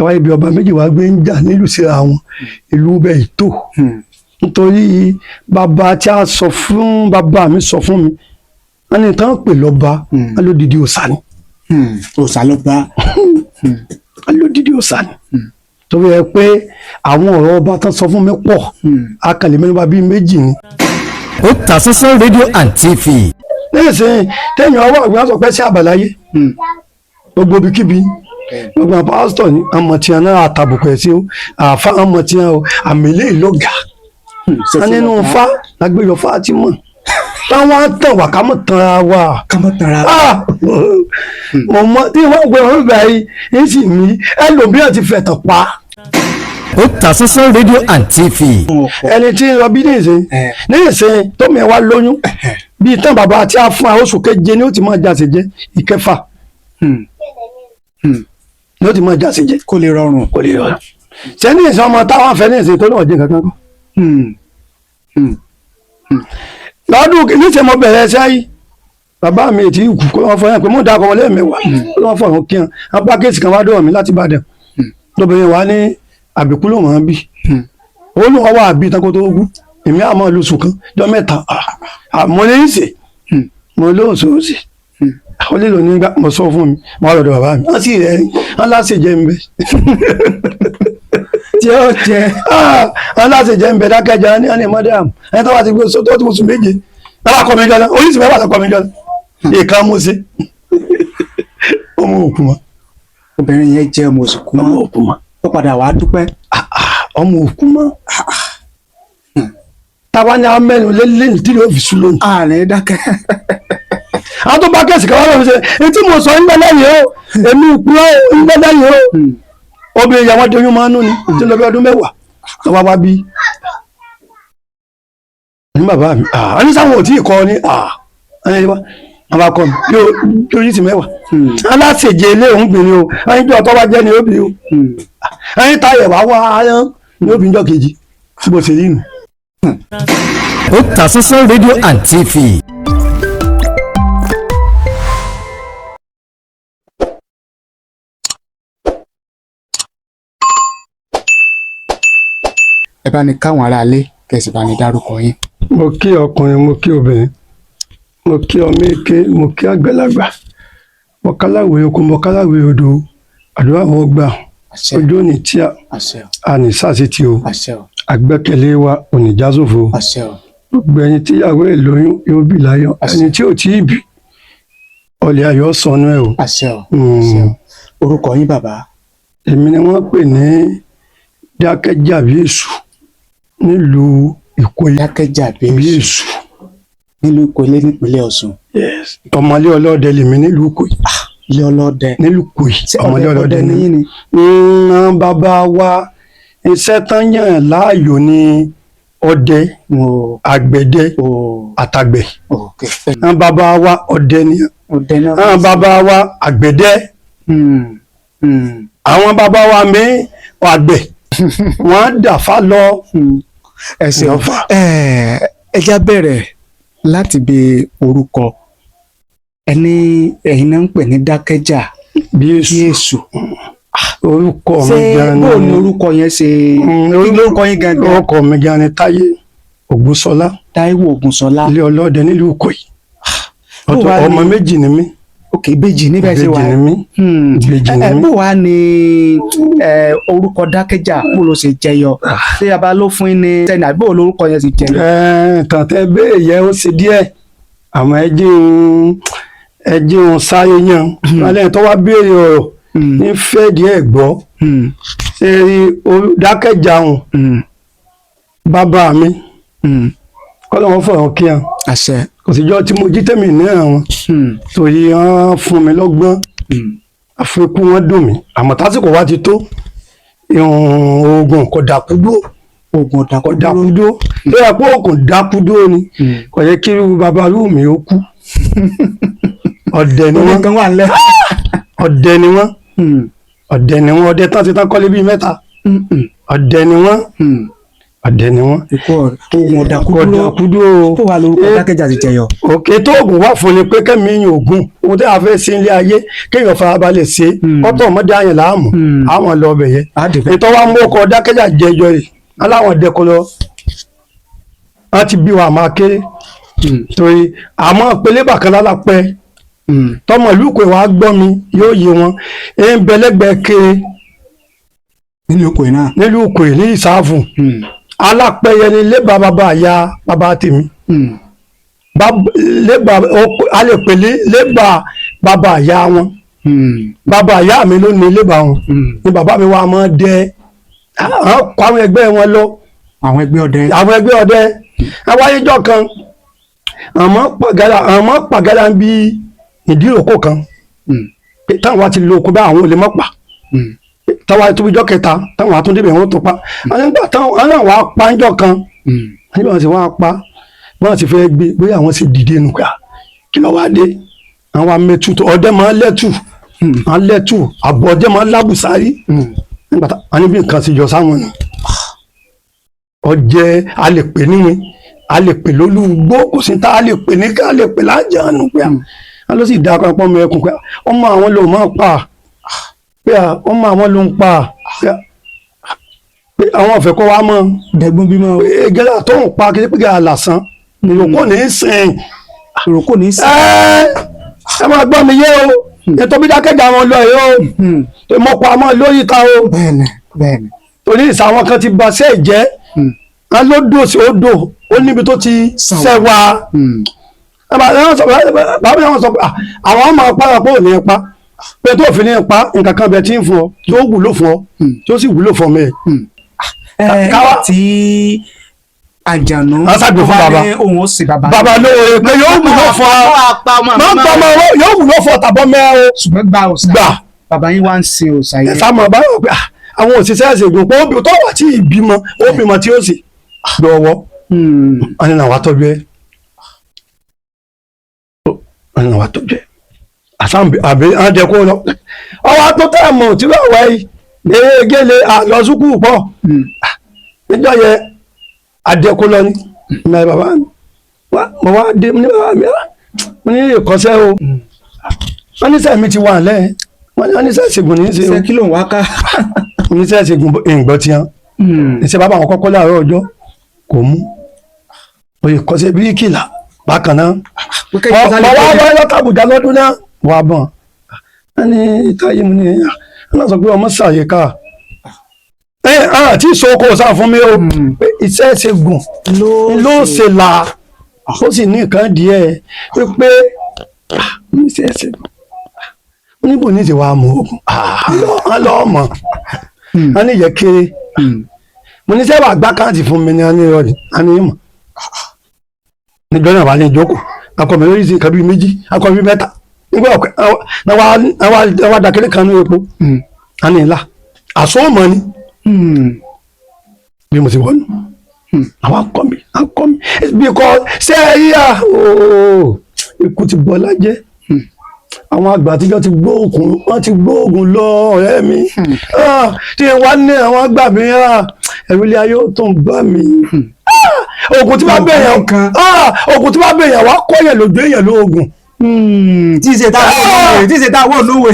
Tọ́wá ibi ọba méjì wá gbé ń jà nílùú síra wọn, ìlú bẹ́ẹ̀ tó, nítorí bàbá tí a sọ fún bàbá mi sọ fún mi, wọ́n ní tán pè lọ́ba, wọ́n ló didi òòṣà ni. Òòṣà ló bá. Wọ́n ló didi òòṣà ni. Tó fi yẹ pé àwọn ọ̀rọ̀ ọba tán sọ fún mi pọ̀, akàlẹ̀ mẹ́rin bá bíi méjì ni. Otasansan rédíò and TV. Nísìnyí téèyàn ọwọ́ àgbẹ̀ sọ pé sí àbàláyé, gbogbo ibikíbi, gbogbo àwọn pásítọ̀ ní àmọ̀tíyàn náà, àtàbùkù ẹ̀ sí o, àfa àmọ̀tíyàn o, àmì ilé ìlọ́gà wọn nínú fa lágbèjọ fa ti mọ̀ táwọn á tàn wá ká mọ̀ tanra wa. Ká mọ̀ tanra wa. Ah! Mo mọ tí wọ́n gbé wọn gbà yìí ń sì mí, ẹlòmíràn ti fẹ̀tàn pa. Otasansan rédíò and TV. Ẹni tí ń lọ bí nísìn nísìn tó mi wá lóyún bíi tán, bàbá àti àfún oṣù keje ni ó ti máa jáse jẹ, ìkẹfà ni ó ti máa jáse jẹ. Kó lè rọrùn. Kò lè rọrùn ṣé ní ìsìn ọmọ táwọn afẹ ní ìsìn tó náà jẹ kankan kọ. Lọ́dún níṣẹ́ mo bẹ̀rẹ̀ ẹsẹ̀ yìí, bàbá mi ètí ìkù kó wọ́n fọyín pé mo dà kọ́ lẹ́ẹ̀mẹ́wàá kó wọ́n fọyín kí wọn apá kéèsì kan wá dọ̀rọ̀ mi láti Ìbàdàn, lóbìnrin wa ní àbíkú ló mọ̀ ọ́n bí ó lóun wá àbí tán kó tó kú, èmi àmọ́ lóṣù kan jọ mẹ́ta àmọ́ ní í sè mo lóhùn sóòsì ó lè lò nígbà mo sọ fún mi, mo wá lọ́dọ̀ bàbá mi, wọ́n sì rẹ̀ wọ́n láṣẹ jẹ́ ń bẹ. Tí ó jẹ. Wọ́n láṣẹ jẹ́ ń bẹ dákẹ́jà ní ẹni mọ́dàm ẹni tó bá ti gbé tó ti oṣù méje lára kọ́ mi jọ náà, oríṣi mẹ́wàá kọ́ mi jọ náà, ìkan mo ṣe ọmọ òkú mọ́. Obìnrin yẹn jẹ́ ọmọ òsìkú ọmọ mọ́. Òkú mọ́. Ó padà wàá dúpẹ́. Ọmọ òkú mọ́. Táwa ní amẹ́nu lélẹ́yìn tí yóò fi sùn lónìí. Ààrẹ dákẹ́. Àwọn tó bá kẹ̀sì kan wá lọ́wọ́ ṣe èyí tí mo sọ ń gbẹ́lẹ́ yìí o, èmi ìpúrọ̀ ń gbẹ́lẹ́ yìí o. Obìnrin ìyàwó di oyún máa ń nú ni tí ń lọ bí ọdún 10 lọ́wọ́ wá bí. Ní bàbá mi ah ní sáwọn ò tí ì kọ́ ni ah ẹni wá wọn bá kọ́ mi yóò yí sí mẹ́wàá. Aláṣejẹ ilé òun gbìnrín o, ẹni tí ọtọ́ bá jẹ́ ni ó bí o, ẹni táyẹ̀ wá wá ní obìnrin jọ kejì bó ṣe rí nù. Otasansan rédíò and TV. Ẹ bá ní káwọn aráalé kẹsì bá ní dárúkọ yín. Mo kí ọkùnrin, mo kí obìnrin, mo kí ọmọ èké, mo kí àgbàlagbà, mo káláwé oko, mo káláwé odò, àdúrà wọn gbà. Àṣẹ. Ojú òní tí Àṣẹ o. a ní sàṣetì o. Àṣẹ o. Àgbẹ́kẹ̀lé wa ò ní já sófo. Àṣẹ o. Gbogbo ẹni tíyàwó ẹ̀ lóyún yóò bí láyọ̀. Àṣẹ. Ẹni tí ò tí ì bí, ọlẹ̀ ayọ̀ sọnù ẹ̀ o. Àṣẹ o. Àṣẹ o. Orúkọ yín, bàbá? Èmi ni wọ́n pè ní Dákẹ́jàbí Èṣù nílùú Ìkòyí. Dákẹ́jàbí bí Èṣù. Èṣù. Nílùú Ìkòlé nípínlẹ̀ Ọ̀ṣun. Ọmọlé ọlọ́dẹ lèmi nílùú Ìkòyí. Ilé ọlọ́dẹ. Nílùú Ìkòyí. Ṣé ọmọlé ọdẹ ọlọ́dẹ ọdẹ ni. ni yín ni? Bàbá wa, iṣẹ́ tán yàn láàyò ni ọdẹ, O. àgbẹ̀dẹ O. àtàgbẹ̀. Ok. Bàbá wa ọdẹ ni. Ọdẹ náà. Àwọn bàbá wa àgbẹ̀dẹ. Àwọn bàbá wa mi àgbẹ̀, wọ́n dàfá lọ. Ẹ ṣeun. Ọ̀fà. Ẹ já bẹ̀rẹ̀ láti bí orúkọ ẹni ẹ̀yin náà ń pè ní Dákẹ́jà bí bí Èṣù. Èṣù. Orúkọ Ṣé mi gan bó ni ni orúkọ yẹn ṣe kí lórúkọ yín gangan? Orúkọ mi gan ni Táyé Ògúnṣọlá. Táíwò Ògúnṣọlá. Ilé ọlọ́dẹ nílùú Ìkòyí. Bó Ọ̀tọ̀ wá ní- ọmọ méjì ni mí. Ok, ìbejì níbẹ̀ ṣe wà. Ìbejì ni mí. Ìbejì ni Ẹ mí. bó wá ní orúkọ Dákẹ́jà, bó ló ṣe jẹyọ? Ṣé yaba ló fún yín ní sẹ́ni àbí bó lórúkọ yẹn ṣe jẹyọ? Tàntẹ́ bẹ́ẹ̀ yẹ ó ṣe díẹ̀, àmọ́ ẹ jẹ́ ń sáré yan alẹ́ tó wá béèrè ọ̀rọ̀ ní fẹ́ díẹ̀ gbọ́. Ṣe rí Dákẹ́jà hùn, bàbá mi, kọ́lọ́ wọn fọ̀rọ̀ kí hàn. Àṣẹ. Kò síjọ́ tí mo jí tẹ̀mí ní àwọn torí wọ́n fún mi lọ́gbọ́n, àfikún wọn dùn mí, àmọ́ tásìkò wa ti tó, oògùn kò dàkúdó. Oògùn Kò dákúdó tó yẹ pé oògùn dákúdó ni, kò yẹ kí irú bàbá irú mi ó kú. Ọdẹ ni Omi wọ́n. kan wà nílẹ̀. Ọdẹ ni wọ́n, ọdẹ ni wọ́n, ọdẹ tán ti tán kọ́lé bíi mẹ́ta, ọdẹ ni wọ́n. Ọdẹ ni wọ́n. Ikú oògùn ọ̀dàkúdúró. Ọ̀dàkúdúró. Tó wà lórúkọ Dákẹ́jà ti jẹyọ. Òkè tó oògùn wà fún ni pé kẹ́mi yín oògùn ohun tí a fẹ́ ṣe ilé ayé kéèyàn farabalẹ̀ ṣe ọ̀tọ̀ ọmọdé àyàn láàmú àwọn lọ ọbẹ̀ yẹn. Á dìbẹ̀. Ètò wa mú ọkọ̀ Dákẹ́jà jẹjọ rè aláwọ̀ dẹkọ lọ wọ́n ti bí wa máa kéré torí àmọ́ pélébà kan lálápẹ́ tọmọ ìlú kò wá gbọ́ mi yóò yé wọn ẹ ń bẹ lẹ́gbẹ̀ẹ́ kéré Nínú oko yìí náà. nílùú kò ní ìsáàfù alápẹ̀yẹ ni lébà bàbá àyà bàbá tèmi lébà a lè pè ní lébà bàbá àyà wọn. Bàbá àyà mi ló ní lébà wọn ni bàbá mi wà máa dẹ àwọn kọ àwọn ẹgbẹ́ wọn lọ. Àwọn ẹgbẹ́ ọdẹ. Àwọn ẹgbẹ́ ọdẹ awáyéjọ kan àmọ́ pàgádà ń bí ìdíròkò kan pé táwọn ti lo oko bá àwọn ò lè mọ́ pa táwa tó bí jọ́ kẹta táwọn àtúndébẹ̀ wọn tó pa àwọn nígbà táwọn àwọn wàá pa ńjọ́ kan nígbà wọn sì wá pa wọn sì fẹ́ gbé bóyá àwọn sì dìde nù ká kí ló wá dé àwọn amẹ́tù tó ọdẹ máa ń lẹ́tù máa ń lẹ́tù àbọ̀ ọdẹ máa ń lábùsárí nígbà táwọn níbi nǹkan sì yọ sáwọn nù ọjẹ a lè pè níwìn a lè pè lólúgbó kò sí tá a lè pè ní ká a lè pè lájàánu pé a ló sì dá akọ ọmọ ẹkùn pé ọmọ àwọn ló máa pa pé ọmọ àwọn ló ń pa pé àwọn ọ̀fẹ́ kọ́ wa mọ́ Dẹ̀gbọ́n bímọ. Pé gẹ́lá tó ń pa kí pé gẹ́lá lásán ìrókò ní í sìn. Ìrókò ní í sìn. Ẹ máa gbọ́ mi yé o, ètò bí Dákẹ́jà wọn lọ yìí o, mọ̀pọ̀ àmọ́ lóyìí ta o. Bẹ́ẹ̀ni bẹ́ẹ̀ni. Torí ìsà àwọn kan ti ba ṣẹ́ ìjẹ́ wọn ló dò sí odò ó níbi tó ti sẹ́wà. Bàbá mi sọ pé àwọn ọmọ apára pé ò ní pa pé tó fi ní pa nǹkan kan bẹ tí ń fún ọ tí ó wúlò fún ọ tí ó sì wúlò fún ọmọ ẹ. Káwá tí àjànú. A ṣàgbé fún bàbá. Òun ó sì bàbá. Bàbá lóore pé yóò wúlò fún ọ máa ń tọ́ ọmọ yóò wúlò fún ọ tàbọ̀ mẹ́ o. Ṣùgbọ́n gba òòṣà. Gbà. Bàbá yín wá ń sin òòṣà yẹn. Ẹ sá mọ̀ báyọ̀ pé àwọn òṣìṣẹ́ ìṣègùn pé ó tó wà tí ìbímọ ó bímọ tí ó sì lọ́wọ́ wọn ní àwọn atọ́jú ẹ wọn ní àwọn atọ́jú ẹ àsàmì àbí àjẹ kó lọ ọwọ́ atọ́tẹ́ àmọ̀ tí wọ́n wá yìí eré gẹ́lẹ́ àlọ́sùkú pọ̀ níjọ́ yẹ àjẹkó lọ ní ní bàbá mi mo wá dé ní bàbá mi mo ní ìkọsẹ́ o wọ́n ní sẹ́mi ti wà lẹ́ wọ́n ní sẹ́ ṣègùn ní í ṣe o Ṣé kí ló ń wá ká? Ní sẹ́ ṣègùn ìgbọ́ tiẹ̀ ní sẹ́ bàbá àwọn kọ́kọ́ láàárọ̀ ọjọ́ kò mú oyè kọsẹ̀ bíríkìlà bákan náà mọ wá wá látàbùdá lọ́dún náà wà bọ̀n wọ́n ní ìtayé mu ní ẹ̀yà wọ́n sọ pé ọmọ ṣàyíká ẹ àti ìṣòkò sá fún mi o pé iṣẹ́ ṣe gùn ló ṣe là ó sì ní nǹkan díẹ̀ pé iṣẹ́ ṣe gùn ó ní bò ní ti wàá mú ogun wọ́n lọ́ọ́ mọ̀ wọ́n ní ìyẹ́ kéré mo ní sẹ́wà gbá káàtì fún mi ní a ní ìrọ̀lẹ́ a ní ìmọ̀ níjọ́ náà wà ní ìjókòó akọ mi lórí ìsìn kàbí méjì akọ mi mẹ́ta nígbà ọ̀pẹ náà wà dàkẹ́lẹ́ kan ní epo a ní ìlà àsọ̀mọ́ ni bí mo ti wọ́n nù àwọn akọ mi akọ mi bí kò ṣe é yíyá ikú ti bọ́ lájẹ́ àwọn àgbà àtijọ́ ti gbóògùn wọ́n ti gbóògùn lọ ọ̀rẹ́ mi tí wàá ní àwọn àgbà mi ẹ̀rù ilé ayé tó ń bá mi oògùn tí wàá bẹ̀yàn oògùn tí wàá bẹ̀yàn wàá kọ́ yẹn lójú èèyàn lóògùn. Tí ìṣe tá a wọ̀ lówe.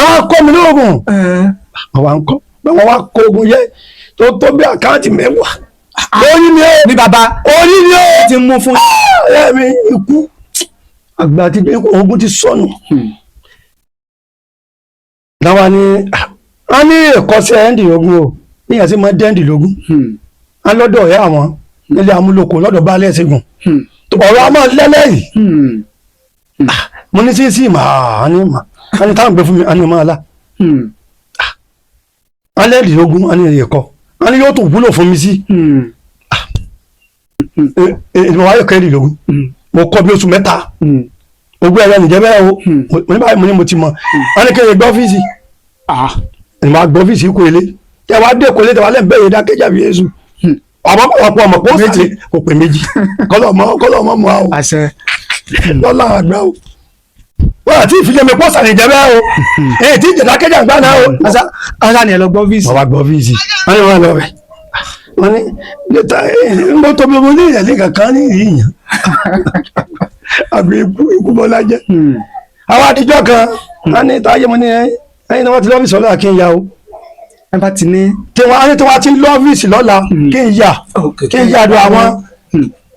Àwọn kọ́ mi lóògùn àwọn à ń kọ́ wọ́n wá kó oògùn yẹ tó tó bí àkáǹtì mẹ́wàá orí mi ó ní bàbá orí mi ó ti mú fún. Ọ̀rẹ́ mi ikú àgbà àti ogun ti sọnù. Láwa ni a ní ìkọsẹ̀ ẹ̀ńdìlógún o níyàn sí máa dẹ́ndìlógún a lọ́dọ̀ ọ̀yá àwọn nílé amúlòkọ lọ́dọ̀ baálé ẹ̀sìngùn ọ̀rọ̀ a máa lẹ́lẹ́yìí mo ní sísì mà á ní mà á ní táwọn gbé fún mi á ní máa lá á lẹ́ẹ̀dìlógún á ní ẹ̀kọ́ á ní yóò tó wúlò fún mi sí ìmọ̀ wáyé kẹ́ẹ̀dìlógún mo kọ́ bí oṣù mẹ́ta ogún ẹ̀rọ nìjẹ́ bẹ́ẹ̀ o mo ní báyìí mo ní mo ti mọ̀ wọ́n ní kéde gbọ́ ọ́fíìsì ẹni máa gbọ́ ọ́fíìsì kò ilé tẹ wá dé kò ilé tẹ wá lẹ́ bẹ́ẹ̀ yẹn dákẹ́jà bí Jésù àmọ́ ọ̀pọ̀ ọmọ pọ̀ sàlẹ̀ kò pè méjì kọ́lọ̀ ọmọ mọ́ o lọ́la àgbà o wọ́n àti ìfilẹ̀ mi pọ̀ sàlẹ̀ jẹ́ bẹ́ẹ̀ o èyí tí ìjẹ̀dá kẹ́jà gbá náà o. Asa ni ẹ lọ gbọ́ ọ́fíìsì. Wọ́n wá gbọ́ ọ́fíìsì wọ́n ní wọ́n lọ bẹ̀ Wọ́n ní lẹ́tà ń bọ́ tóbi ọmọ ní ìyàlẹ́ kankan ní ìyàn àbí ikú ikú bọ́lá jẹ́. Àwọn àtijọ́ kan wọ́n ní táyé mo ní ẹ̀yìn náà wọ́n ti lọ́fíìsì lọ́la kí n yà o. Ẹ bá ti ní. Tí wọ́n á ní tí wọ́n ti lọ́fíìsì lọ́la kí n yà, kí n yàdọ̀ àwọn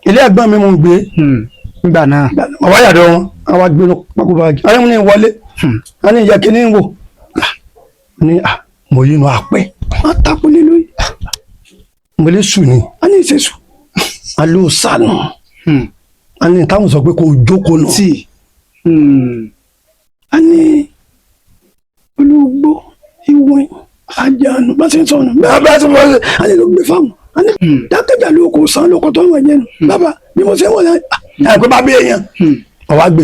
ilé ẹ̀gbọ́n mi mò ń gbé. Nígbà náà. Bàbá yàdọ̀ wọn àwọn agbé lọ pákó báàgì àwọn ní wọlé, wọn ní ìyá kínní ń wò ní à mo yínú àpẹ wọn takò lé lórí, mo lè sùn ní wọn ní ìṣesù wọn ló sànù wọn ní táwọn sọ pé kò jókòó nù Tí. wọn ní olùgbò ìwọ̀n àjànù bá ṣe ń sọnù bẹ́ẹ̀ bá ṣe ń wọlé wọn ní ló gbé fáwọn, wọn ní dákẹ́jà ló kò sàn lóko tó ń wọ̀ jẹ́nu bàbá bí mo ṣe ń wọlé ẹ̀ pé bá bí èèyàn ọ̀wá gbé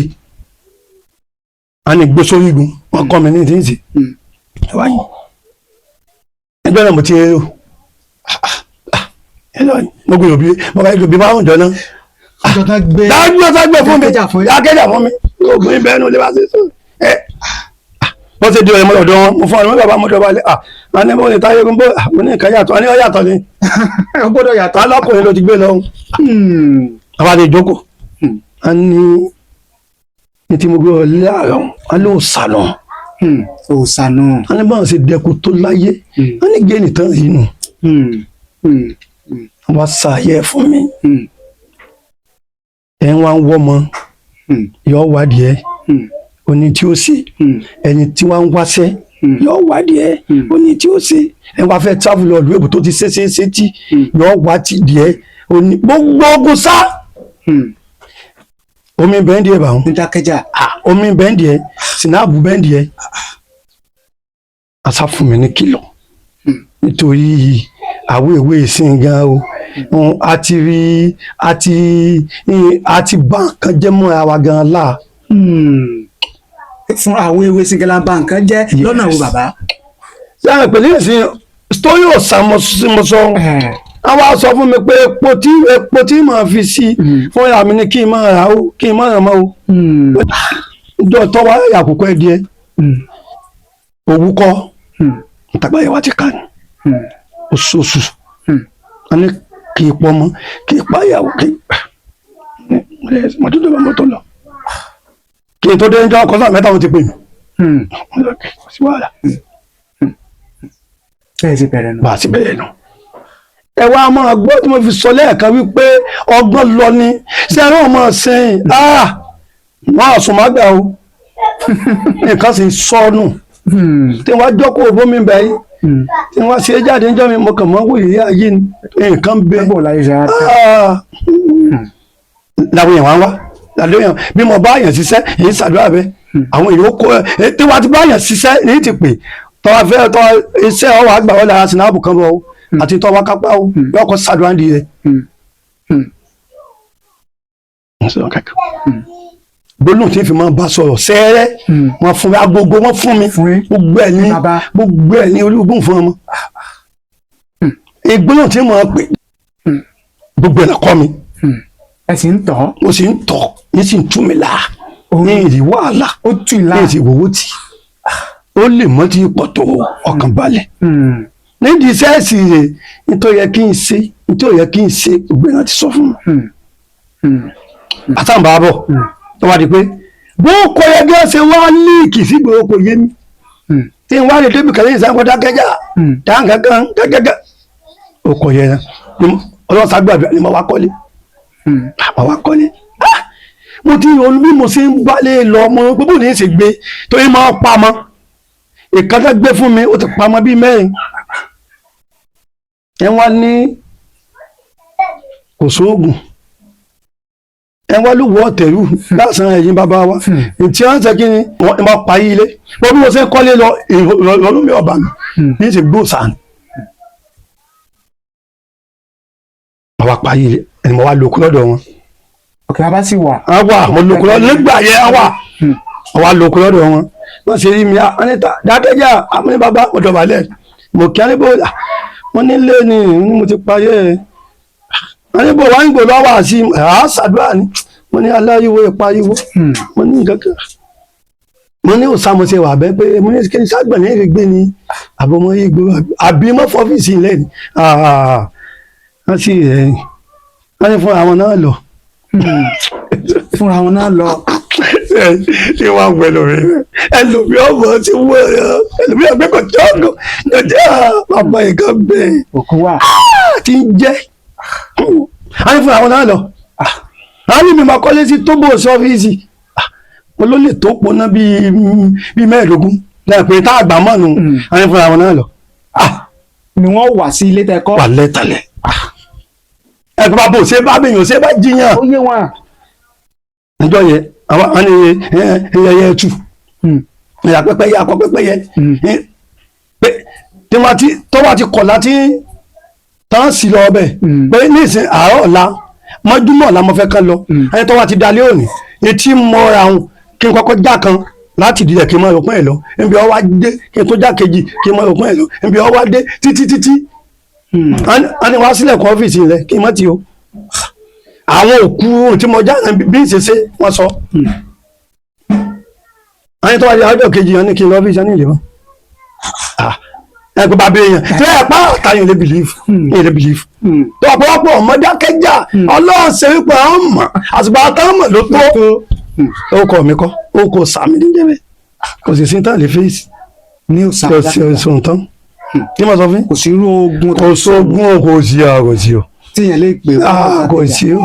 a ní gbé sórí igun wọn kọ́ mi ní ti ń sè wáyé ẹgbẹ́ náà mo ti rí o mo gbé òbí mo bá gbé òbí márùn jọ náà. Ọjọ́ tán gbé. Dájú ọ̀sán gbé fún mi. Dákẹ́jà fún yín. Dákẹ́jà fún mi, oògùn ibẹ̀ ẹnu lè bá ṣe sọ ẹ bó ṣe di ọ̀rẹ́ mọ́lọ́dọ́ wọn mo fún ọ ní bàbá mọ́tò balẹ̀ à a ní bó ní táyé ń bó mo ní nǹkan yàtọ̀ a ní ọ yàtọ̀ ni. Ó gbọ́dọ̀ yàtọ̀. Alákùnrin ló ti gbé lọ. Bàbá ti jókòó, a ní ní tí mo gbé ọ láàárọ̀ a ló sànù. Òòsà nù. A ní báwọn ṣe dẹkun tó láyé, a ní gé nìtàn yìí nù. Wọ́n ṣàyẹ̀ fún mi, ẹ̀ ń wá ń wọ́ ọmọ yọ wádìí ẹ̀ oní tí ó sì ẹni tí wọ́n ń wáṣẹ́ yọ wádìí ẹ̀ oní tí ó sì ẹ̀ wá fẹ́ travel lọ ìlú èbó tó ti ṣe ṣe ṣe tí yọ wá ti díẹ̀ oní gbogbo ogun sá omi bẹ́ńdì ẹ̀ bá wọn. Ní dákẹ́jà. Omi bẹ́ńdì ẹ̀, sinapu bẹ́ńdì ẹ̀ asa fún mi ní kìlọ̀ nítorí àwọn ìwé ìsìn gan o. A ti rí a ti bá nǹkan jẹ́ mọ́ra wa gan la. Fún àwọn ewé singela ba nǹkan jẹ́ lọ́nà wo bàbá? Sáà pẹ̀lú ìsìn sítórì ọ̀sán mo sọ, wọ́n wá sọ fún mi pé epo tí màá fi sí fúnra mi ni kí n máa rà ó kí n máa rà mọ́ o. Ìjọ tọ́wọ́ àkókò ẹ̀ díẹ̀ òwú kọ́ ìtàgbáyé wa ti kà ní oṣooṣù a ní kì í pọ̀ mọ́ kì í pàyàwó kì í mọ́tò tó bá mọ́tò lọ kí n tó dé níjọ́ kọ́sà mẹ́ta wọn ti pè mí. Kò sí wàhálà. Bẹ́ẹ̀ ti bẹ̀rẹ̀ nù. Bá a ti bẹ̀rẹ̀ nù. Ẹ wá máa gbọ́ tí mo fi sọ lẹ́ẹ̀kan wípé ọgbọ́n lọ ni ṣé ẹ náà máa sẹ́yìn wọ́n á sùn má gbà o, nǹkan sì sọnù tí wọ́n á jọ́kọ̀ bómi bẹ́ẹ̀ tí wọ́n ṣe é jáde níjọ́ mi mo kàn mọ́ wòye ayé ni nǹkan bẹ. Bó láyé ṣe á tẹ. Làwọn èèyàn wá ń wá làwọn èèyàn bí mo bá yàn ṣiṣẹ́ èyí ṣàdúrà bẹ́ẹ̀ àwọn èèyàn kó ẹ tí wọ́n ti bá yàn ṣiṣẹ́ èyí ti pè tọ́wọ́ fẹ́ tọ́ iṣẹ́ ọwọ́ àgbà wọlé ara sinapu kan bọ̀ o àti tọ́wọ́ kápá o yọkọ̀ ṣàdúrà ń di rẹ̀. Gbólóhùn tí n fi máa bá sọ̀rọ̀ sẹ́ẹ́rẹ́ wọ́n fún mi agogo wọ́n fún mi gbogbo ẹ̀ ní gbogbo ẹ̀ ní olúgbòhùn fún ọmọ ìgbólóhùn tí mo pè gbogbo ẹ̀ lọ́kọ́ mi. Ẹ sì ń tọ́. Mo sì ń tọ́ ní sì ń tú mi là ní ìrì wàhálà ó tù ìlà ní ìsì ìwòwò tì ó lè mọ́ ti pọ̀ tó ọkàn balẹ̀ nídìí sẹ́ẹ̀sì rẹ̀ nítorí yẹ kí n ṣe nítorí yẹ kí n ṣe gbogbo ẹ̀ náà ti sọ fún mi. Àtàǹbà bọ̀ tó wá di pé bó kọ yẹ bí wọ́n ṣe wá líìkì sí ìgboro kò yé mi tí n wá lè débi kàlẹ́ ìsáńkọ́ dákẹ́jà dáńgángan gẹ́gẹ́gẹ́ ó kọ yẹ ọlọ́sàgbàdúrà ni mo wá kọ́lé mo wá kọ́lé. Mo ti ronú bí mo ṣe ń balẹ̀ lọ mo gbogbo ní í ṣe gbé torí máa pamọ́ ìkàtà gbé fún mi ó ti pamọ́ bíi mẹ́rin ẹ wá ní kò sóògùn ẹ wá ló wọ ọ̀tẹ̀rù lásán ẹ̀yìn bàbá wa ntí wọ́n ń sẹ́ kí ni wọ́n máa parí ilé wọ́n bí wọ́n ṣe ń kọ́lé lọ ìrọ̀lú mi ọ̀bà mi ní ṣe gbóòsàn. Àwa parí ilé ẹni mo wá lóko lọ́dọ̀ wọn. Òkè bàbá sì wà. A wà mo lóko lọ́dọ̀ nígbà yẹn a wà àwa lóko lọ́dọ̀ wọn wọ́n ṣe rí mi anita dákẹ́jà àmúni bàbá mo dọ̀bálẹ̀ mo kí á ní bò mo nílé ni mo ti parí ẹ̀ àníbò wá ń gbò lọ́wọ́ àti àṣàdúrà ni mo ní aláriwo ìpariwo mo ní nǹkan kan mo ní òsàmùsẹ̀ wà bẹ́ẹ̀ pé mo ní kí n ságbọ̀n ní ìrìgbé ni àbọ̀mọ́ igbó àbí mọ́ fọ́fíìsì ilẹ̀ ni Wọ́n sì rẹ̀ wọ́n ní fún àwọn náà lọ. Fúnra wọn náà lọ. Ṣé wàá wẹ lórí rẹ ẹlòmí ọmọ ti wọ ẹlòmí ọgbẹ kò jọgọ jọjọ bàbá yìí kan bẹ́ẹ̀ Òkú wà. ti ń jẹ́. A ní fún àwọn náà lọ. A ní mi máa kọ́lé sí tóbò sọ́fíìsì olólè tó poná bíi 25 láìpẹ́ tá àgbà mọ̀ nù. A ní fún àwọn náà lọ. Ni wọ́n wà sí ilé tẹ́kọ́. Wà lẹ́tàlẹ̀ ẹ kó bá bò ṣe bá bèèyàn ṣe bá jiyàn. Ó yé wọn. Níjọ́ yẹn àwọn àwọn ní ẹyẹ ẹtù ẹyà pẹ́pẹ́yẹ akọ pẹ́pẹ́yẹ pé tí wọ́n ti tó bá ti kọ̀ láti tán sí lọ ọbẹ̀ pé nísìn àárọ̀ ọ̀la mọ́júmọ́ ọ̀la mo fẹ́ kán lọ. Ẹni tó wá ti dalé òní etí mọ́ra òun kí n kọ́kọ́ já kan láti ìdílé kí n mọ òpin ẹ̀ lọ níbi ọwá dé kí n tó já kejì kí n mọ òpin ẹ̀ lọ níbi ọwá dé títí títí. A ní wá sílẹ̀kùn ọ́fíìsì rẹ̀ kí n mọ́ ti o àwọn òkú tí mo já bí n ṣe ṣe wọ́n sọ. Ẹni tó wá di ọjọ́ kejì yẹn ní kí n lọ ọ́fíìsì ní ìlú ẹ pé bàbá èèyàn tí ẹ pa àtàyàn lè bìlíf lè bìlíf tó ọ̀pọ̀lọpọ̀ ọmọdé akẹ́jà ọlọ́run ṣe wípé àwọn mọ̀ àtùbà àtàwọn mọ̀ ló tó. Orúkọ mi kọ́ orúkọ sàmì ní jẹ́bẹ̀ kò sì sí tán lè fèsì. Ní òsà. Kò sí oṣù tán kí mo sọ fún. Kò sí irú ogun. Kò sógun kò sí o kò sí o. Tíyẹn lè pè. Kò sí o.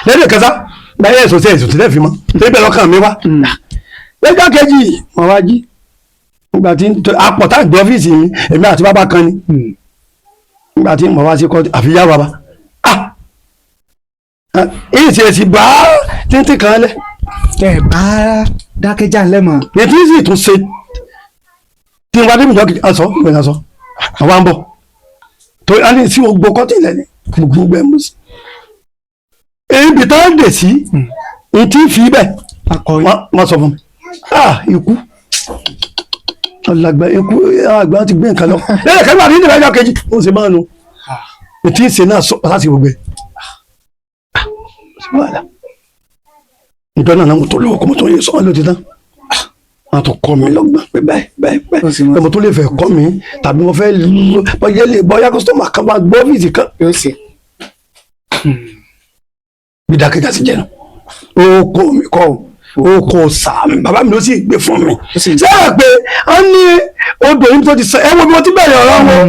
Lẹ́yìn kẹta báyẹ̀ èso sí èso tí lẹ́ẹ̀fi mọ́ tẹ́lẹ̀ lọ́kàn mi wá lẹ́jọ́ kejì mo wá jí nígbà tí apọ̀tá gbé ọ́fíìsì mi èmi àti bàbá kan ni nígbà tí mo wá sí kọ́ àfi yá bàbá èyí sì èsì bá títí kan lẹ̀. Ẹ bá dákẹ́jà ńlẹ̀ mọ́. Ní tí sì tún ṣe tí wọ́n débi jọ́kì aṣọ ìgbẹ́ aṣọ àwa ń bọ̀ torí a ní sí gbogbo kọ́tì ilẹ̀ ni gbogbo ẹ̀ mú sí. Ibi tá a dè sí n tí fi bẹ́ẹ̀ wọ́n sọ fún mi ikú ọlọgbẹ ikú àgbà ti gbé nǹkan lọ lẹ́yìn kẹfà ní ìdílé ẹjọ́ kejì ó sì máa nu ètí ìṣe náà sọ láti gbogbo ẹ ìjọ náà mo tó lọ́wọ́ kó mo tó yẹ sọ́wọ́n ló ti tán wọn tó kọ́ mi lọ́gbọ́n pé báyìí báyìí báyìí pé mo tó lè fẹ́ kọ́ mi tàbí mo fẹ́ bọ́yá lè bọ́yá kọ́sítọ́mà kan bá gbọ́ ọ́fíìsì kan. Bí dákẹ́jà sí jẹ́nu ó kó mi kọ́ o o kò sàmì bàbá mi ló sì gbé fún mi ṣé ẹ pé a ní odò yìí tó ti sọ ẹ wo bí wọ́n ti bẹ̀rẹ̀ ọ̀rọ̀ wọn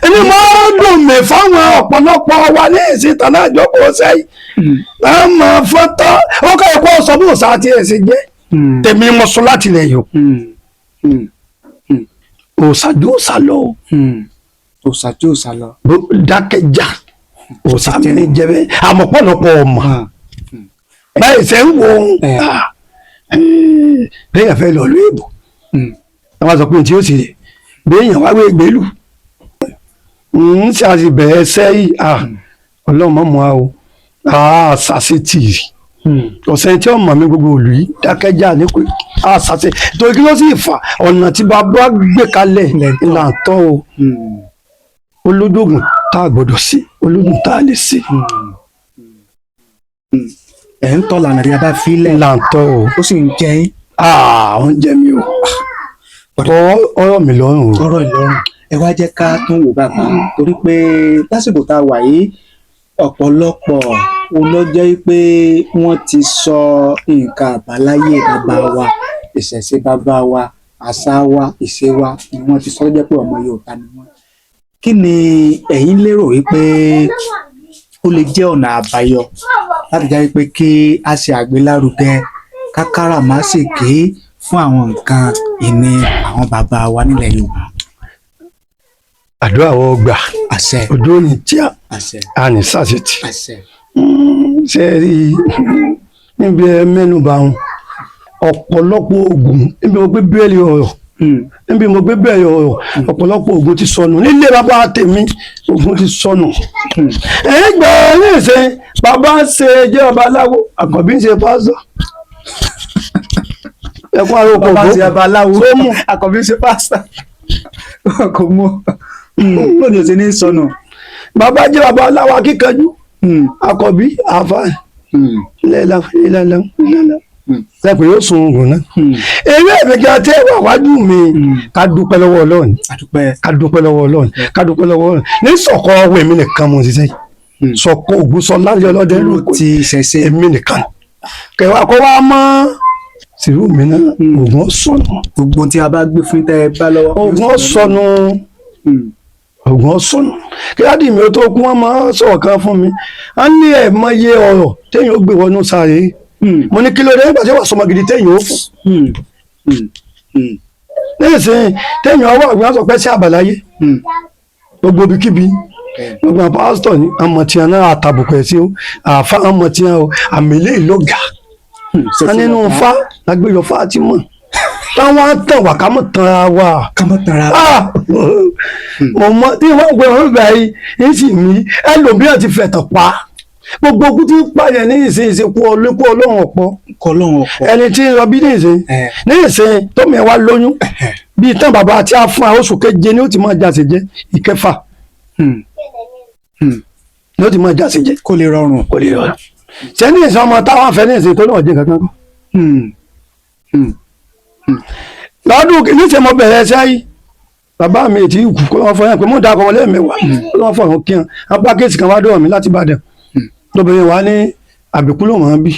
ẹni máa dùn mí fáwọn ọ̀pọ̀lọpọ̀ wa ní ìsìn tànà àjọkọ̀ sẹ́yìn náà máa fọ́tọ́ ó kọ́ ẹ̀kọ́ sọ bí òsà ti ẹ̀ ṣe jẹ́ tèmi mo sọ láti ilẹ̀ yìí o òsà ju òsà lọ o Òsà ju òsà lọ dákẹ́jà òsà mi ní jẹ́ bẹ́ẹ̀ àmọ́ pọ̀lọpọ̀ ọmọ báyìí ṣe ń wo bẹ́ẹ̀ fẹ́ lọ lóye bò àwọn sọ pé tí ó sì rè béèyàn wá wé gbélú ń ṣe àti bẹ̀ẹ́ sẹ́yìn ọlọ́mọ mọ́ a o àṣàṣe tì í ọ̀sẹ̀ tí ọmọ mi gbogbo òlù yìí dákẹ́jà ní pé àṣàṣe torí kí ló sì fà ọ̀nà tí bàbá gbé kalẹ̀ ìlànà tọ́ o olódògùn tá a gbọ́dọ̀ sí olódògùn tá a lè sí. Ẹ̀ ń tọ́ lànà tí a bá fi lẹ̀. Là ń tọ́ o. Ó sì ń jẹ yín. Ó ń jẹ mí o. Ọ̀rọ̀ mi lọ́rùn o. Ọ̀rọ̀ ìlọ́rùn. Ẹ wá jẹ́ ká tún wò bàbá torí pé lásìkò tá a wà yìí ọ̀pọ̀lọpọ̀ ló jẹ́ pé wọ́n ti sọ nǹkan àbáláyé bàbá wa ìṣẹ̀ṣe bàbá wa àṣà wa ìṣe wa ni wọ́n ti sọ jẹ́ pé ọmọ Yorùbá ni wọ́n. Kí ni ẹ̀yin lérò wípé ó lè jẹ́ ọ̀nà àbáyọ láti jẹ́ pé kí a ṣe àgbélárugẹ kákàràmásìkí fún àwọn nǹkan ìní àwọn bàbá wa nílẹ̀ Yorùbá? Àdúrà wọ́n gbà. Àṣẹ. Ojú ò ní tíá. Àṣẹ. A ní sàṣetì. Àṣẹ. Ṣe rí níbi ẹ mẹ́nuba wọn ọ̀pọ̀lọpọ̀ oògùn níbi mo gbé bẹ́ẹ̀lì ọ̀rọ̀ níbi mo gbé bẹ́ẹ̀lì ọ̀rọ̀ ọ̀pọ̀lọpọ̀ oògùn ti sọnù nílé bàbá tèmi oògùn ti sọnù. Ẹgbẹ́ ní ìsìn bàbá ń ṣe jẹ́ babaláwo àkànbí ń ṣe pásítọ̀. Ẹkún aróko Bàbá ń ṣe babaláwo àkànbí ń ṣe pásítọ̀ kò mú lónìí ò sí ní sọnù. Bàbá jẹ́ babaláwo akíkanjú àkànbí àfa lẹ́la lẹ́la lẹ́la. Lẹ́pẹ̀ yóò sun oògùn náà. Eré ẹ̀mẹ́gà tẹ́ wà wájú mi, ká dúpẹ́ lọ́wọ́ Ọlọ́run. Àdúpẹ́. Ká dúpẹ́ lọ́wọ́ Ọlọ́run, ká dúpẹ́ lọ́wọ́ Ọlọ́run. Ní sọ̀kọ́ ọwọ́ èmi nìkan mo ṣiṣẹ́ yìí. Sọ̀kọ́ Ògúnṣọlá ọlọ́dẹ Dúró lóko ti ìṣẹ̀ṣe. Èmi nìkan kẹwàá kó wá mọ́ sìrú mi náà, oògùn sọnù. Gbogbo ohun tí a bá gbé fún tẹ́ ẹ bá lọ́wọ́. Oògùn sọnù. Oògùn sọnù. Kí dádì mi ó tó kú, wọ́n máa sọ̀rọ̀ kan fún mi, á ní ẹ̀ mọye ọ̀rọ̀ téèyàn ó gbé wọnú sáré. Mo ní kí ló dé? Nígbà tí wàá sọmọ gidi téèyàn ó fún nísìnyí, téèyàn ọwọ́ àgbẹ̀ sọ pé sí àbàláyé, gbogbo ibikíbi, gbogbo àwọn pásítọ̀ ní àmọ̀tíyàn náà àtàbùkù ẹ̀ sí o, àfa àmọ̀tíyàn o, àmì ilé ìlọ́gà wọn nínú fa lágbèyọ fa ti mọ̀ táwọn á tàn wá, ká mọ̀ tanra wa. Ká mọ̀ tanra wa. Ah! Mo mọ tí wọ́n gbé wọn gbà yìí ń sì mí, ẹlòmíràn ti fẹ̀tàn pa gbogbo ogun tí ń pààyàn ní ìsìn, ìsìnkú olókù ọlọ́run ọ̀pọ̀. Kọlọ́run ọ̀pọ̀. Ẹni tí ń rọbí ní ìsìn, ní ìsìn tó mi wá lóyún bíi tán bàbá àti àfún oṣù keje ni ó ti máa jáse jẹ, ìkẹfà ni ó ti máa jáse jẹ. Kó lè rọrùn. Kò lè rọrùn ṣé ní ìsìn ọmọ táwọn afẹ ní ìsìn tó náà jẹ kankan kọ. Lọ́dún níṣẹ́ mo bẹ̀rẹ̀ ẹsẹ̀ yìí, bàbá mi ètí ìkú kó wọ́n fọyín pé mo dà kọ́ lẹ́ẹ̀mẹ́wàá kó wọ́n fọyín kí wọn apá kéèsì kan wá dọ̀rọ̀ mi láti Ìbàdàn. Lóbìnrin wa ní àbíkú ló máa ń bí,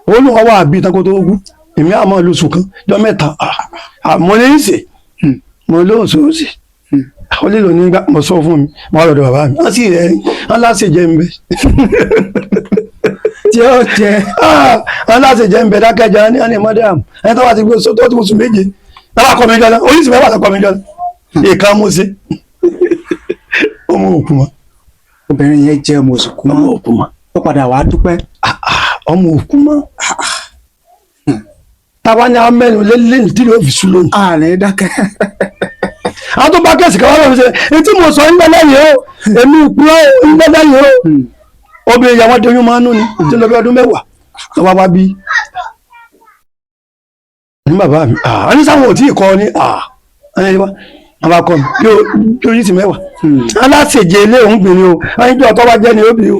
ó lóun wá àbí tán kó tó kú, èmi àmọ́ lóṣù kan jọ mẹ́ta àmọ́ ní í sè mo lóhùn sóòsì ó lè lò nígbà mo sọ fún mi, mo wá lọ́dọ̀ bàbá mi, wọ́n sì rẹ̀ wọ́n láṣẹ jẹ́ ń bẹ. Tí ó jẹ. Wọ́n láṣẹ jẹ́ ń bẹ dákẹ́jà ní ẹni mọ́dàm ẹni tó bá ti gbé tó ti oṣù méje lábàá kọ́ mi jọ náà, oríṣi mẹ́wàá kọ́ mi jọ náà, ìkan mo ṣe ọmọ òkú mọ́. Obìnrin yẹn jẹ́ ọmọ òsìkú Ọmọ mọ́. òkú mọ́. Ó padà wàá dúpẹ́. Ọmọ òkú mọ́. Táwa ní amẹ́nu lélẹ́yìn tí yóò fi sùn lónìí. Ààrẹ dákẹ́. Àwọn tó bá kẹ̀sì kan wá lọ́wọ́ ṣe èyí tí mo sọ ń gbẹ́lẹ́ yìí o, èmi ìpúrọ̀ ń gbẹ́lẹ́ yìí o. Obìnrin ìyàwó adéyún máa ń nú ni tí ń lọ bí ọdún 10 lọ́wọ́ wá bí. Ní bàbá mi ah ní sáwọn ò tí ì kọ́ ni ah ẹni wá wọn bá kọ́ mi yóò yí sí mẹ́wàá. Aláṣejẹ ilé òun gbìnrín o, ẹni tí ọtọ́ bá jẹ́ ni ó bì o,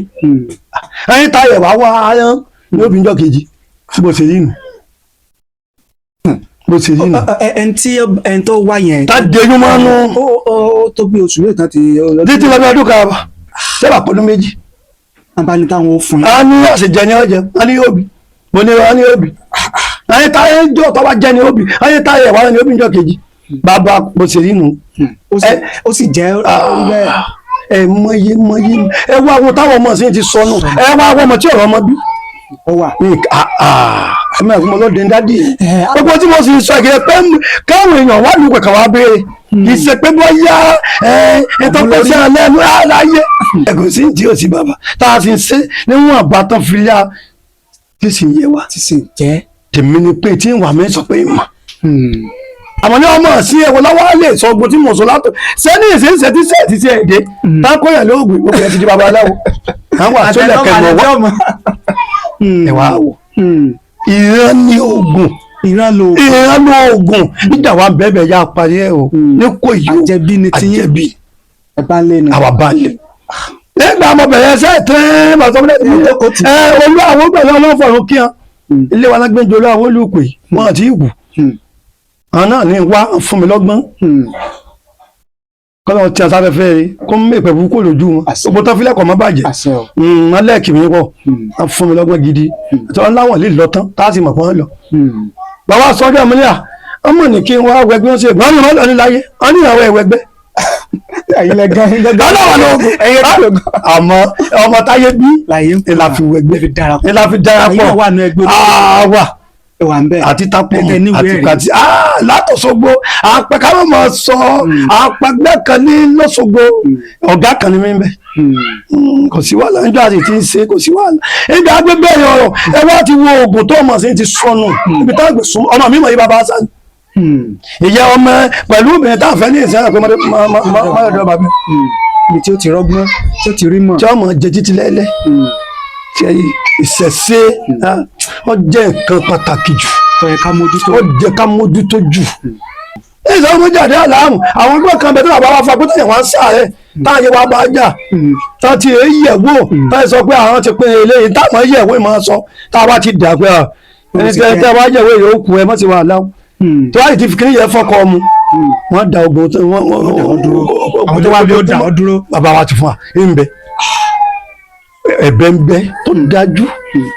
ẹni táyẹ̀ wá wá ayán ni ó bì ń jọ kejì. Bó ṣe rí nù, bó ṣe rí nù. Ẹni tí ẹni tó wá yẹn. Tá déyún máa ń nú. Ó tó bí oṣù mélòó tán ti. Títí lọ bí ọdún kan sẹ́wà pọ̀dún 2. Wọ́n bá ní táwọn ó fún yín. A ní àṣejẹ ní ọjẹ, a ní yóò bì, mo ní a ní yóò bì, a ní táyé ń jọ tọ́ba jẹ́ ni ó bì, a ní táyé ẹ̀wá ni ó bì ń jọ kejì. Bàbá, bó ṣe rí nù. Ó sì jẹ́ bẹ́ẹ̀. Ẹ mọye mọye, ẹ wá àwọn táwọn ọmọ sí ti sọnù, ẹ wá àwọn ọmọ tí ọ̀rọ̀ ọmọ bí. Ó wà. Ẹ máa fún mi lọ́dún dádì. Gbogbo tí mo sì sọ ìkìlẹ̀ pé káwọn èèyàn wá lù kẹ̀kẹ́ wá béèrè, kì í ṣe pé bóyá ẹ ètò pèsè alẹ́ nu aláyé ẹ kò sí tí ò sí bàbá tá a sì ń ṣe níwọ̀n àbátan fìlà tí sì ń yé wa. Tí sì ń jẹ́. Tèmi ni pé tí ń wà mí sọ pé ìmọ̀ àmọ́ ní ọmọ sí ẹ̀wọ̀n lọ́wọ́ lè sọ ogun tí mo sọ látọ̀ sẹ́ni ìṣẹ́ṣẹ́ tí sẹ́ẹ̀ ti ṣe èdè tákóyà lóògùn gbogbo ẹ̀ ti di babaláwo àwọn àtúnlẹ̀ kẹ̀mọ̀ wá ẹ̀wà wò ìran ní oògùn. Ìran lo. Ìran ní oògùn nígbà wa bẹ́ẹ̀ yá parí ẹ̀ o ní kò yí o. Àjẹbí ni tiyín. Àjẹbí. Ẹ bá lé ni. Àwa bá lè. Nígbà mo bẹ̀rẹ̀ ẹsẹ̀ tẹ́ẹ́ bàtọ́ ẹ olú àwọn gbẹ̀rẹ̀ ọlọ́fọ̀rún kíá ilé wa lágbẹ́jọ olú àwọn olùpè wọn àti ìwù àwọn náà ní wá fún mi lọ́gbọ́n kọ́lọ́ tí a sáfẹ́fẹ́ rí kó mú ìpẹ́ burúkú lójú wọn, gbogbo tán fílẹ̀ kọ́ mọ́ bàjẹ́. Àṣẹ o. Alẹ́ẹ̀kì mi pọ̀ á fún mi lọ́gbọ́n gidi àti wọn láwọn lè lọ tán tá a sì mọ̀ pọ́n lọ. Bàbá sọ́jọ́ mi ní à ọmọ ní kí n wá wẹgbẹ́ wọn ṣe ìgbọ́n ní wọn lọ ní láyé wọn ní ìyàwó ẹ̀wẹ̀gbẹ́. Ẹ̀yin lẹ gan ẹ̀yin lẹ gan. Ọlọ́wọ́ ló Ẹ̀yin lẹ gan. Àmọ́ ọmọ táyé bí Láyé ń ìlà fi wẹgbẹ́ Lè fi darapọ̀. Ìlà fi darapọ̀. Ẹ̀yin náà wà nínú ẹgbẹ́ olóṣèlú. Àwa Ẹ wà ń bẹ̀. Àti tapọ̀ Ẹ ní ìwé àti ẹ̀rí. kàtí látọ̀sọ́gbó àpẹkárọ̀ máa sọ àpẹgbẹ́ kan ní lọ́sọ̀gbó, ọ̀gá kan ní mí bẹ́ẹ̀. Kò sí wàhálà níjọ́ àti tí ń ṣe, kò sí wàhálà níbi agbègbè ọ̀rọ̀ ẹ wá ti wo oògùn tó ọmọ sí ti sọnù ibi tá àgbè sún ọmọ mi mọ̀ yí bàbá sá ìyá ọmọ pẹ̀lú obìnrin tá a fẹ́ ní ìsìn àpé mọ́lẹ́dọ̀ bàbá. Ibi tí ó ti rọ́gbọ́n, tí ó ti rí mọ̀. Tí ọmọ jẹ títí lẹ́lẹ́ tí ìṣẹ̀ṣe ó jẹ́ nǹkan pàtàkì jù. Tó yẹ ká mójútó. Ó jẹ́ ká mójútó jù. Ìṣe ọmọ jáde àlàámù àwọn ẹgbẹ́ kan bẹ tó bàbá wa fa pé tẹ̀yẹ̀ wá ń sáré táyé wa bá jà tá ti èyí yẹ̀ wò, táyé sọ pé àwọn ti pín eléyìí táwọn yẹ̀ wò máa sọ tá a bá ti dà pé Ẹni tẹ́ tẹ́ wá jẹ̀wé yóò kú, ẹ mọ̀ sí wàhálà o. Tí wàá ti fi kíní yẹn fọkọ mu, wọ́n da ogun tó wọ́n Wọ́n dúró. Àwọn tó wá bí ó dà ọ́ dúró. Bàbá wa ti fún wa ń bẹ, ẹ̀bẹ̀ ń bẹ tó dájú,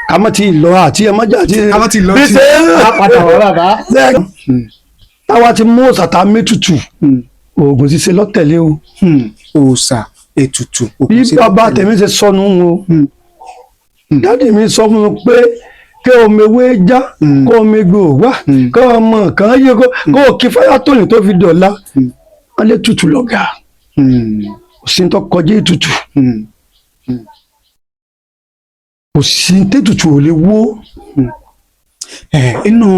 ká má ti lọ àti ẹ má jà àti. Ká má ti lọ bí sí- ṣe Á padà wá, bàbá. Táwa ti mú òsàtà mẹ́tutù, oògùn ṣíṣe lọ́tẹ̀lé o. Òòṣà ètùtù. Bí bàbá tèmi ṣe sọnù o, dáàdì mi sọ fún mi pé kí omi ewé já, kó omi gbò wá, kó ọmọ kan yé, kó o kí fáyà tóní tó fi dọ̀la, wọ́n lé tutù lọ́gà, kò sí ní tó kọjá ètùtù, kò sí ní tètùtù ò lè wó. Inú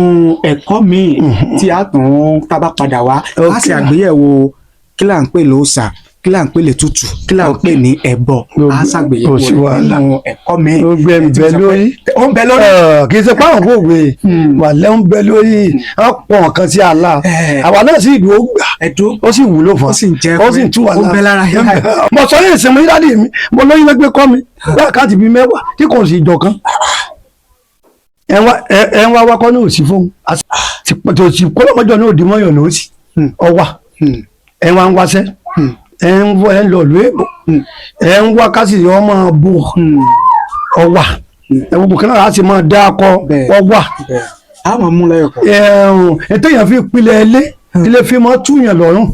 ẹ̀kọ́ míì tí a tún tá a bá padà wá, a ṣe àgbéyẹ̀wò kí là ń pè lóòṣà, kí là ń pè létùtù, kí là ń pè ní ẹbọ. A ṣàgbéyẹ̀wò Kò sí rẹ̀ wàhálà. nínú ẹ̀kọ́ míì. Gbogbo ẹ̀ ń bẹ lórí. Ó ń bẹ lórí. Kì í ṣe páwọn kò gbé wà lẹ́ ń bẹ lórí, wọ́n pọ̀ nǹkan sí àlá, àwa náà sì dùn ó gbà, Ẹ̀dùn. ó sì wúlò fún wa. Ó sì ń jẹ́ ó sì ń tú wa. ó ń bẹ lára yín. Mo sọ yìí ìsinmi yìí, dáàdì mi, mo lóyún lẹ́gbẹ́ kọ́ mi láàkáǹtì bíi 10 tí kò sì jọ kan. Ẹ ń wá wákọ́ ní òsì fóun tí kọ́lọ́mọjọ ní òdì mọ́yọ̀ ní òsì ọwà. Ẹ wá ń wáṣẹ́, ẹ ń wọ, ẹ ń lọ ìlú èbó, ẹ ń wá kásì ọmọ bò ọwà, ẹ gbogbo kan náà láti máa dá akọ. Ọwà. A máa mú lẹ́yọ̀ kan. Ẹ̀hún ètò èèyàn fi pilẹ̀ ilé, ilé fi máa túyàn lọ́rùn,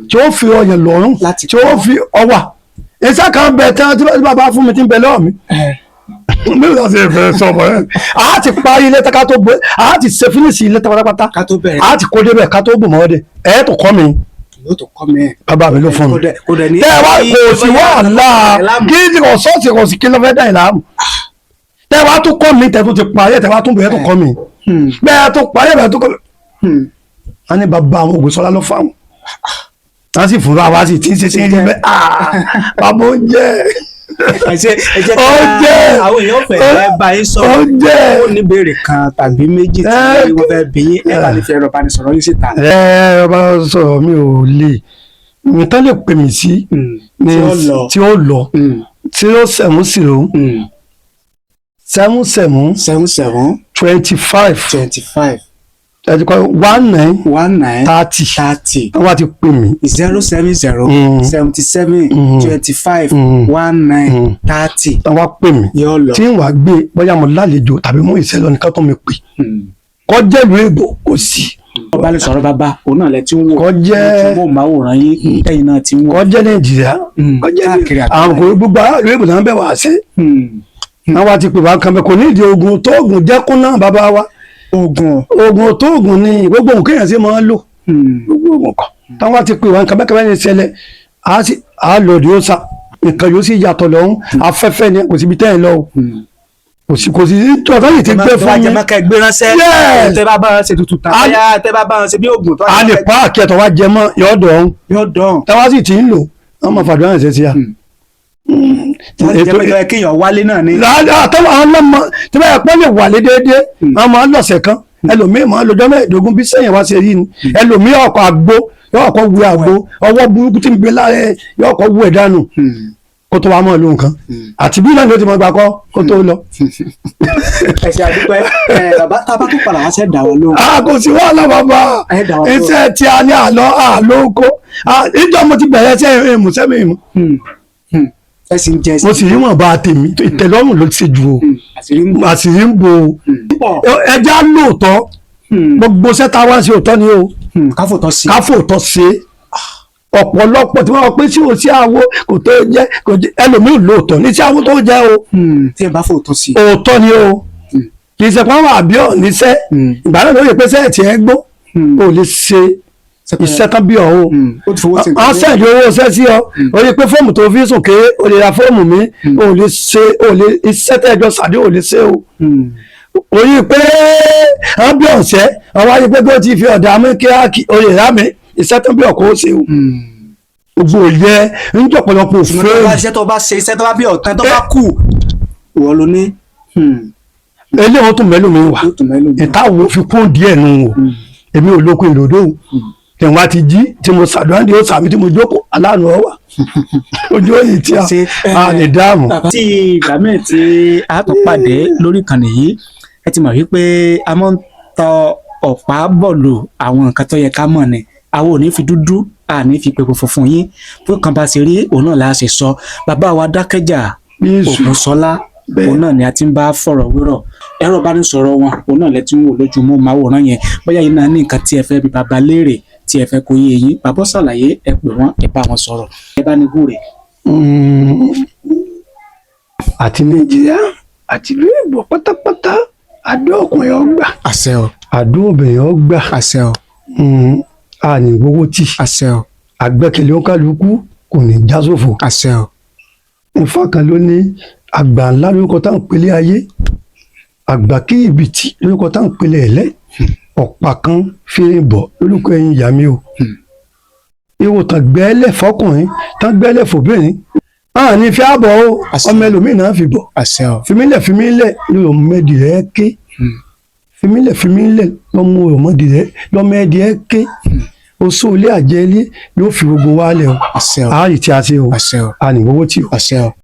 tí ó fi ọyàn lọ́rùn, Láti tí ó fi ọwà ìṣe kan bẹ tí wọ́n bá fún mi tí ń bẹ lọ́wọ́ mi, mi ò láti fẹ́ sọ ọmọ rẹ. A ti parí ilé tá ká tó bọ, a ti ṣe fínísì ilé tá pátápátá. Ká tó bẹ̀rẹ̀. A ti kó débẹ̀ ká tó bò mọ́ dé, ẹ̀ tó kọ́ mi. Yóò tó kọ́ mi. Bàbá mi ló fún mi. Kò dẹ̀ ní. Tẹ́ ẹ wá kò sí wàhálà, kí ni kò sọ́ọ̀sì, kò sí kí ló fẹ́ dà ìlàmù. Tẹ́ ẹ wá tún kọ́ mi, tẹ́ tó ti parí ẹ̀, tẹ́ wá tún bẹ̀rẹ̀ tó kọ́ mi, bẹ́ẹ̀ tó parí ẹ̀, bẹ́ẹ̀ tó kọ́ mi. A ní bàbá àwọn Ògùnṣọlá ló fáwọn, a sì fúnra wa sì tí ń ṣe sí ẹni bẹ́ẹ̀. Bàbá oúnjẹ. Ẹ ṣe, ẹ jẹ́ Oúnjẹ. ká àwọn èèyàn fẹ́ bá yín sọ̀rọ̀. Oúnjẹ. Ó ní béèrè kan tàbí méjì tí wọ́n fẹ́ bí yín, ẹ bá lè fi ẹ̀rọ ìbánisọ̀rọ̀ yín síta. Ẹ ọba sọ̀rọ̀ mi ò lè nǹkan lè pè mí sí ní Tí ó lọ. tí ó lọ 070 77 77 25 25 19 19 30. 30. Wọ́n wá ti pè mí. 070 77 25 19 30. Wọ́n wá pè mí Yóò lọ. tí ń wàá gbé, bóyá mo lálejò tàbí mú ìṣẹ́lọ nìkan tó mi pè, kọjá ìlú èbò kò sí. Ọba lè sọ̀rọ̀ bàbá, òun náà lẹ ti ń wò. Kọjá- Ẹ ti ń wò máwòrán yín, tẹ́yìn náà ti ń wò. Kọjá Nàìjíríà, kọjá Káàkiri àgbáyé. àwọn kò gbogbo ará ìlú èbò náà bẹ̀ wá sí. Wọ́n wá ti pè wá kan bẹ́ẹ̀, kò ní ìdí oògùn tóògùn jẹ́kún náà bàbá wa. Oògùn. Oògùn tóògùn ni gbogbo nǹkan èèyàn sì máa ń lò, gbogbo oògùn kan táwọn wá ti pè wá nǹkan bẹ́ẹ̀ kẹ́bẹ́ ní ìṣẹ̀lẹ̀, á sì á lọ òdì ó sa nǹkan yóò sì yàtọ̀ lọ́hún, afẹ́fẹ́ ni, kò síbi tẹ́ ẹ̀ lọ o, kò sí tọ́tọ́ yìí ti gbé fún jẹ́ yín. máa kẹ́ gbé ránṣẹ́. Yes. Tẹ́ bá bá wọn ṣe tutù tán, bóyá tẹ́ bá bá wọn ṣe bí oògùn tó. A lè páàkì ẹ̀tọ́ wá jẹ mọ́ yọ̀ọ́dọ̀ ọ̀hún. Yóò dán. Táwa sì ti ń lò wọ́n máa fàdúrà ṣe sí a. Wọ́n ti jẹ́ pé kéèyàn wálé náà ni. Àtàwọn àwọn ọlọ́mọ tí wọ́n yẹ pọ́n lè wà lé déédéé, wọ́n máa ń lọ̀sẹ̀ kan, ẹlòmíì máa ń lọ́jọ́ 15 bí sẹ́yìn wá ṣe rí ni. Ẹlòmíì ọkọ̀ àgbo yóò kọ́ wu àgbo, ọwọ́ burúkú tí ń gbé lára ẹ̀ yóò kọ́ wu ẹ̀ dànù kó tó wá mọ́ lóhùn kan àti bí náà ni ó ti mọ gbà kọ́ kó tó lọ. Ẹ ṣe àdúpẹ́ ẹ bàbá, tá a bá tún padà wá sẹ́ dà wọ́n lóhùn. A kò sí wàhálà bàbá. Ẹ dà wá lóhùn. Iṣẹ́ tí a ní àlọ́ àlọ́ oko ìjọ mo ti bẹ̀rẹ̀ iṣẹ́ ìmùsẹ́mi ìmù. Ẹ sì ń jẹ. Mo sì rí wọn bá a tèmi, ìtẹ́lọ́rùn ló ti ṣe jù o. Àṣírí ń bọ̀. Àṣírí ń bo o, ẹja lóòótọ́, gbogbo sẹ́ta wá sí òótọ́ ni o. Káfòtọ́ sí. Káfòótọ́ ṣe ọ̀pọ̀lọpọ̀ tí wọ́n wọ pé sí òsì àwo kò tó jẹ́, kò jẹ́ ẹlòmíì lóòótọ́ ní sí àwo tó jẹ́ o. Tí ẹ bá fòótọ́ sí. Òótọ́ ni o, kì í ṣe pé àwọn àbí ọ̀ níṣẹ́ ìgbà náà lóye pé sẹ́ẹ̀tì ẹ gbó o lè ṣe iṣẹ́ tán bí ọ̀ o. Ó ti fowó sí wọ́n sẹ́ẹ̀dì owó iṣẹ́ sí ọ, o lè pé fóòmù tó fi sùn kéré, o lè ra fóòmù mi, o lè ṣe, o lè iṣẹ́ tẹ́jọ sàdé o lè ṣe o. O yí pé wọ́n bí ọ̀sẹ́ àwọn ayé pé bí ó ti fi ọ̀dà mú kíákí o lè rà mí iṣẹ́ tán bí ọkọ̀ ó ṣe o. Gbogbo yẹ ń jọ̀pọ̀lọpọ̀ Ṣùgbọ́n tó bá fẹ́ẹ̀. iṣẹ́ tó bá ṣe, iṣẹ́ tó bá bí ọ̀tán tó bá kù, ìwọ ló ní. Eléwọ́n tún mẹ́lò mi wà. Yóò tún mẹ́lò mi. Ìta wo fi kún díẹ̀ nù o, èmi ò lóko ìròdó o, tẹ̀wọ́n á ti jí tí mo ṣàdúrà ní ó sàmì tí mo jókòó aláàánú ọ wà ojú òyìn tí a lè dáàmú. Tí ìgbà míì tí a tún pàdé lórí ìkànnì yìí, ẹ Ẹ ti mọ̀ wípé a máa ń tọ ọ̀pá bọ̀lù àwọn nǹkan tó yẹ ká mọ̀ ni. Àwọn ò ní fi dúdú, a ní fi pepo funfun yín. Bó kan bá ṣe rí, òun náà la ṣe sọ. Bàbá wa Dákẹ́jà Jésù. Ògúnṣọlá, Bẹ́ẹ̀. òun náà ni a ti ń bá fọ̀rọ̀ wérọ̀. Ẹ̀rọ ìbánisọ̀rọ̀ wọn, òun náà lẹ ti ń wò lójú mú màwòrán yẹn. Bóyá yín náà ní nǹkan tí ẹ fẹ́ bi bàbá léèrè, tí ẹ fẹ́ kó yé yín, bàbá ṣàlàyé, ẹ pè wọ́n, ẹ bá wọn sọ̀rọ̀. Ẹ bá ní gúre. Àti Nàìjíríà àti ìlú èbó pátápátá, àdó ọkùnrin ọgbà, Àṣẹ o. àdó obìnrin ọgbà. Àṣẹ o. A ní gbowó tì. Àṣẹ o. Àgbẹ́kẹ̀lé òǹkàlùkù kò ní já sófo. Àṣẹ o. Ifá kan ló ní àgbà ńlá lórúkọ tá à ń pèlé ayé, àgbà kí ìbìtì lórúkọ tá à ń pèlé ẹ̀lẹ́, ọ̀pá kan fi ń bọ̀ lórúkọ ẹ̀yìn ìyá mi o. Ihò tán gbẹ́lẹ̀ fọkùnrin, tán gbẹ́lẹ̀ fòbìnrin, a ní fi àbọ̀ o. Àṣẹ. Ọmọ ẹlòmíì náà fi bọ̀. Àṣẹ o. Fìmílẹ̀ fìmílẹ̀ lọ́mọdé rẹ̀ ké. Fìmílẹ̀ fìmílẹ̀ lọ́mọ ọmọdé rẹ̀ lọ́mọ ẹdí ẹ ké. Oṣù ilé àjẹlé yóò fi gbogbo wa lẹ̀ o. Àṣẹ o. Àárí tí a ṣe o. Àṣẹ o. A ní gbowó tí o. Àṣẹ o.